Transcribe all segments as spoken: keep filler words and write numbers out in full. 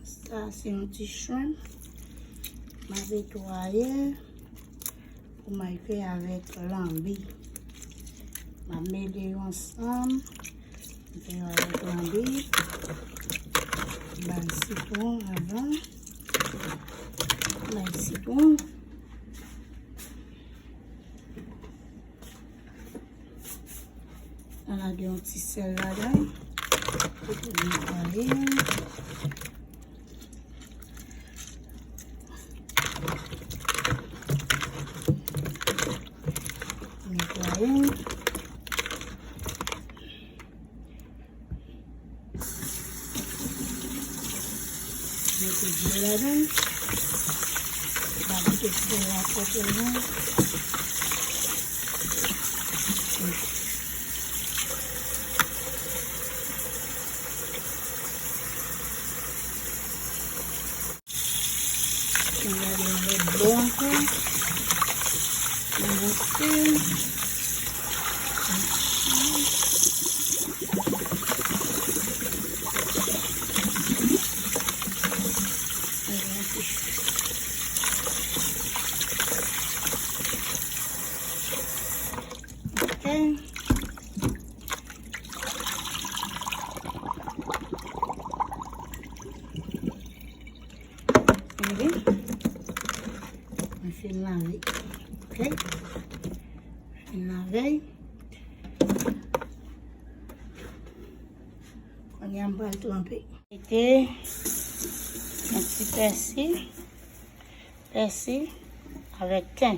Sa se yon ti shrimp. M ap netwaye pou m al fè avèk lanbi. M ap mele yo ansanm. M fè yo avèk lanbi. M bay sitwon avan. M bay sitwon. Mwen lage yon ti sèl ladan. Epi netwaye. Netwaye. Mete dlo ladan. M ap mete sèl la twò sèlman. Mwen gade yon lòt bò ankò. Mwen ranse. Mwen ranse. Ok. Tande? Mwen fin lave. Ok? Mwen fin lave. Kounye a m pral tranpe. Mete yon ti pèsi. Pèsi avèk ten.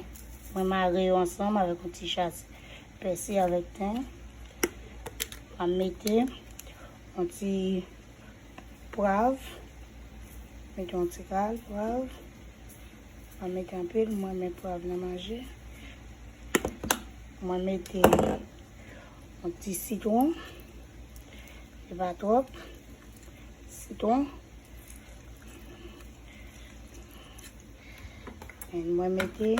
Mwen mare yo ansanm avèk yon ti chas pèsi avèk ten. M ap mete yon ti pwav. Mete yon ti kal pwav. M ap mete anpil, mwen renmen pwav nan manje. Mwen mete yon ti sitwon. E pa twòp. Sitwon. E mwen mete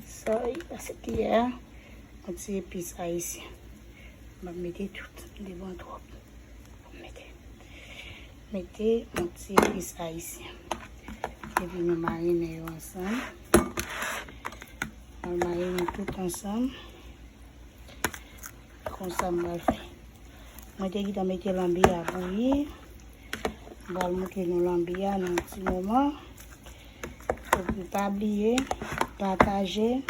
soy, se kiyè, yon ti epis ayisyen. M ap mete tout, m te pran twòp. Mete, mete yon ti epis ayisyen. Epi nou marinen yo ansanm. Nou marinen tout ansanm. Konsa m pral fè. Mwen te gentan mete lanbi a bouyi. M pral montre nou lanbi a nan yon ti moman. Epi pa bliye pataje,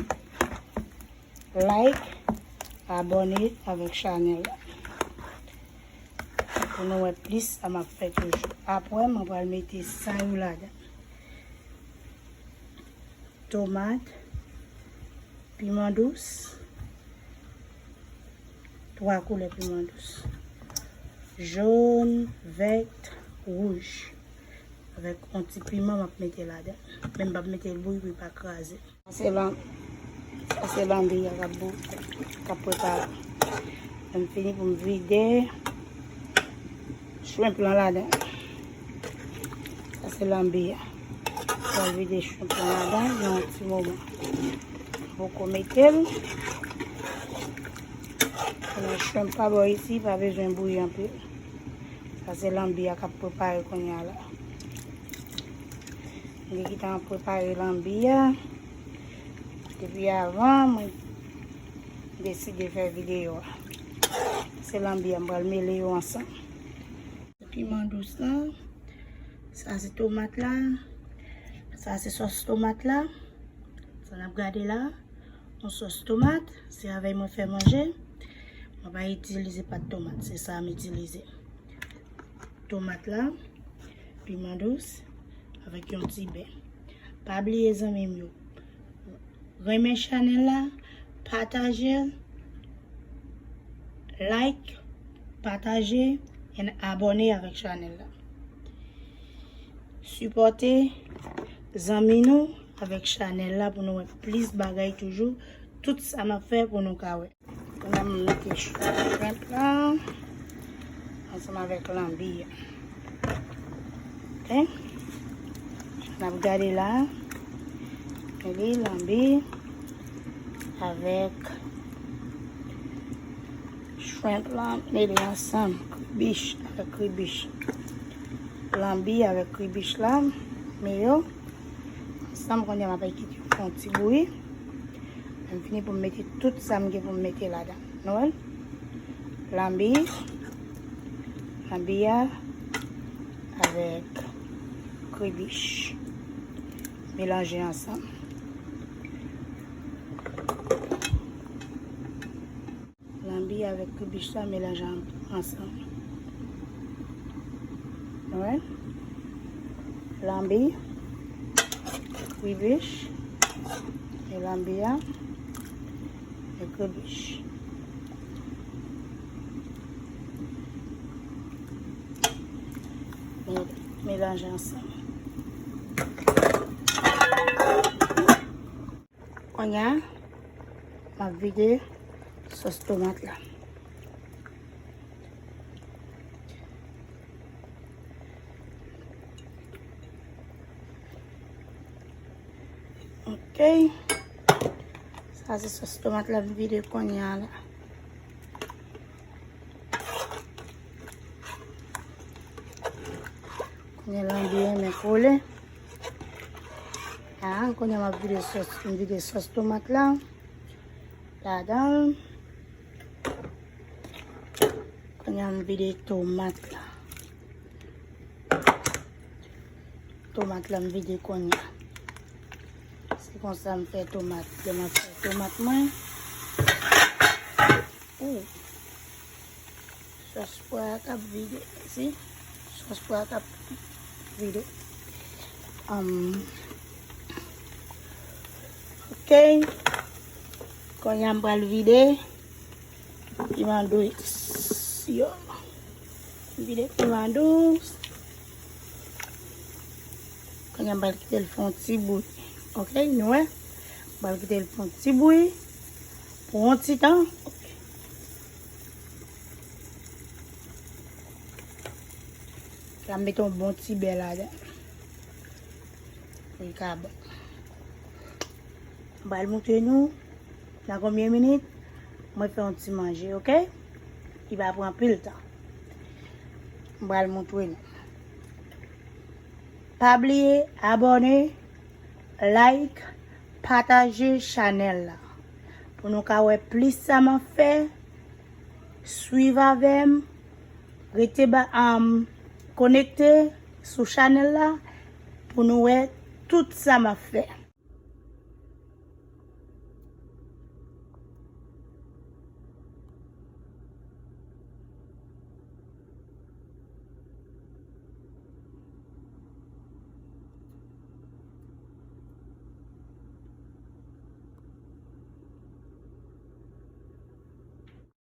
like, abòne avèk chanèl la. Pou nou wè plis sa m ap fè toujou. Apre, mwen pral mete sa yo ladan. Tomat, piman dous, twa koulè piman dous, jòn, vèt, wouj. Avèk yon ti piman m ap mete ladan. Men m p ap mete l bouyi pou l pa kraze. Sa se lan-, sa se lanbi a k ap bou-, k ap prepare. Lè m fini pou m vide shrimp lan ladan. Sa se lanbi a. Pral vide shrimp lan ladan nan yon ti moman. Poko mete l. Konnen shrimp pa bò isi, pa bezwen bouyi anpil. Sa se lanbi a k ap prepare kounye a la. Mwen gentan prepare lanbi a. Depi avan, mwen deside fè videyo a. Se lanbi a, m pral mele yo ansanm. Piman dous la. Sa se tomat la. Sa se sòs tomat la. Sa n ap gade la. Yon sòs tomat, se avè y mwen fè manje. Mwen pa itilize pat tomat, se sa m itilize. Tomat la, piman dous, avèk yon ti bè. Pa bliye zanmi m yo, renmen chanèl la, pataje l, like, pataje, and abòne avèk chanèl la. Sipòte zanmi nou avèk chanèl la pou nou wè plis bagay toujou. Tout sa m ap fè pou nou ka wè. Kounye a m mete shrimp la ansanm avèk lanbi a. Ok? N ap gade la. Mele lanbi avèk shrimp. Mwen pran mele ansanm kribich avèk kribich. Lanbi avèk kribich la, men yo ansanm. Kounye a m ap kite yo fè yon ti bouyi. Lè m fini pou m mete tout sa m gen pou m mete ladan. Nou wè l? Lanbi, lanbi a avèk kribich. Melanje ansanm. Lanbi avèk kribich la melanje an-, ansanm. Wè. Lanbi, kribich, e lanbi a, e kribich. Melanje ansanm. Kounye a, m ap vide sòs tomat la. Ok. Sa se sòs tomat la m vide kounye a la. Kounye a l byen men kole. A, kounye a m ap vide sòs, m vide sòs tomat la ladan l. Kounye a m vide tomat la. Tomat la m vide kounye a. Se konsa m fè tomat. Lè m ap fè tomat mwen. Ou. Sòs pwa a k ap vide. Si? Sòs pwa a k ap vide. Um, ok. Kounye a m pral vide piman dous yo. M vide piman dous. Kounye a m pral kite l fè yon ti bouyi. Ok, nou wè? M pral kite l fè yon ti bouyi pou yon ti tan. Ok. La m mete yon bon ti bè ladan. Pou l ka bon. M pral montre nou nan konbyen minit mwen fè yon ti manje, ok? Li pa pran anpil tan. M pral montre nou. Pa bliye abòne, like, pataje chanèl la. Pou nou ka wè plis sa m ap fè, swiv avè m, rete ba, um, konekte sou chanèl la pou nou wè tout sa m ap fè.